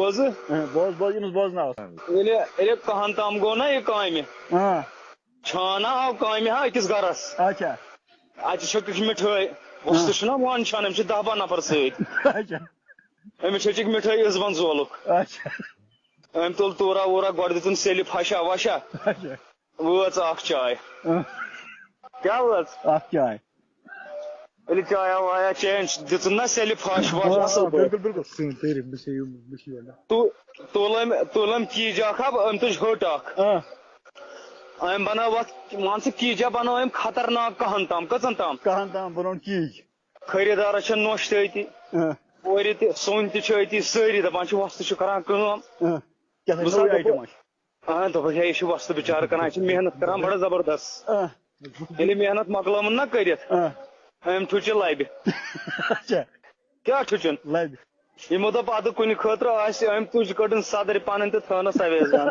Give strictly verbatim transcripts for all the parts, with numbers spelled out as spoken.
بوزٕ۔ اۭں، بوز بوز، ییٚمِس بوزناوس۔ ییٚلہِ ییٚلہِ کہن تام گوٚو نا یہِ کامہِ، اۭں۔ چھان آو کامہِ ہا أکِس گرس۔ اچھا۔ اتہِ چھِ چھٔکِس مِٹھٲے، وۄستہٕ چھُنہ وان چھان، أمِس چھِ دَہ باہ نفر سۭتۍ۔ اچھا۔ أمِس چھٔچِکھ مِٹھٲے عزبن زولُک۔ اچھا۔ أمۍ تُل توٗرا ووٗرا، گۄڈٕ دِتُن سیٚلہِ پھشا وشا۔ اچھا۔ وٲژ اکھ چاے۔ اۭں۔ کیٛاہ وٲژ؟ اکھ چاے۔ ییٚلہِ چایا وایا چینج دِژٕن نا سیٚلہِ پھش وش آ، اصٕل آ، پٲٹھۍ۔ بِلکُل، بِلکُل۔ سٲنۍ تعریٖف، بہٕ چھُس یہِ، بہٕ چھُس یہِ۔ تو-، تُل أمۍ، تُل أمۍ کیٖجا اکھ ہا، أمۍ تُج ۂٹ اکھ۔ آ۔ أمۍ بنٲو اتھ، مان ژٕ، کیٖجا بنٲو أمۍ خطرناک کہن تام، کٔژن تام؟ کہن تام بنوو کیٖج۔ خریٖدارس چھےٚ نوٚش تہِ أتی، آ۔ کورِ تہِ، سوٚن تہِ چھُ أتی، سٲری دپان چھِ، وۄستہٕ چھُ کران کٲم۔ آ۔ کیٛاہ سا بہٕ نوٚوٕے سا item دَپہٕ، آسہِ؟ آ، دوٚپُکھ، ہے، یہِ چھُ وۄستہٕ بِچارٕ کران، یہِ چھِ محنت کران بڑٕ زبردست۔ آ۔ ییٚلہِ محنت مۄکلٲوٕن نا کٔرِتھ، آ۔ أمۍ ٹھُچہِ لبہِ۔ اچھا۔ کیٛاہ ٹھُچُن؟ لبہِ۔ یِمو دوٚپ، اَدٕ کُنہِ خٲطرٕ آسہِ أمۍ تُج کٔڑٕن صدرِ پنٕنۍ تہٕ تھٲونَس اویزان۔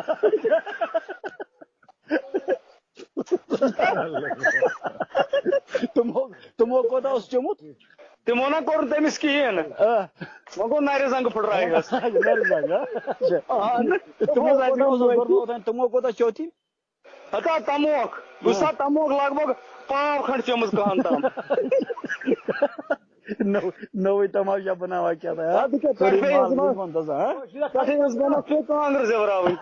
تِمو، تِمو کوٗتاہ اوس چوٚمُت؟ تِمو نا کوٚر نہٕ تٔمِس کِہیٖنۍ۔ آ۔ وۄنۍ گوٚو نرِ زنٛگہٕ پھٕٹرایہِ حظ۔ نرِ زنٛگہٕ، آ؟ اچھا۔ آ، نہ، تِمو تِمو کوٗتاہ اوس اوس کوٚرمُت؟ کوٚرمُت اوٚتام؟ تِمو کوٗتاہ چوٚو تٔمۍ؟ ہتا تموکھ، بہٕ سا تموکھ لگ بگ پاو کھنڈ چٔمٕژ کہن تام۔ نٔو-، نٔوٕے تماشا بناوان کیٛاہ تام، ہا؟ اَدٕ کیٛاہ، سورُے پٮ۪ٹھٕ مال یُس وَن-، وُن تَس، ہا؟ پٮ۪ٹھٕ یُس بنان چھُ کانٛگٕر زٮ۪وراوٕنۍ۔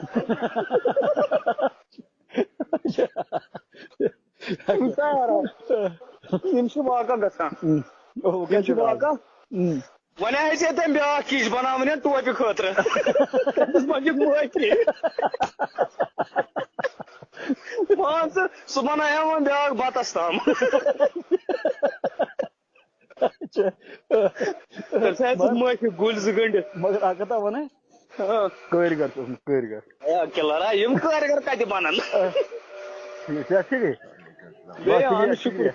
سارا۔ یِم چھِ واقع گژھان۔ ہُم۔ او، یِم چھِ کَتہِ واقع۔ ہُم۔ وۄنۍ آسہِ ہے تٔمۍ بیٛاکھ کِچ بناوٕنۍ ہن ٹوپہِ خٲطرٕ۔ تٔمِس منٛز چھِ مٲفی۔ مان ژٕ، سُہ بنایہِ ہا وۄنۍ بیٛاکھ بتس تام۔ اچھا۔ تٔمِس آسہِ مٲفی گُلۍ زٕ گٔنٛڈِتھ۔ مگر اکھ کتھا ونے، ہاں۔ کٲرۍ گر چھُ اوسمُت، کٲرۍ گر۔ اے، کِلر ہا، یِم کٲرۍ گر کتہِ بنن؟ ٹھیٖک، صحت ٹھیٖک؟ بیٚیہِ بس، اہن شُکریہ، شُکر۔ شُکریہ۔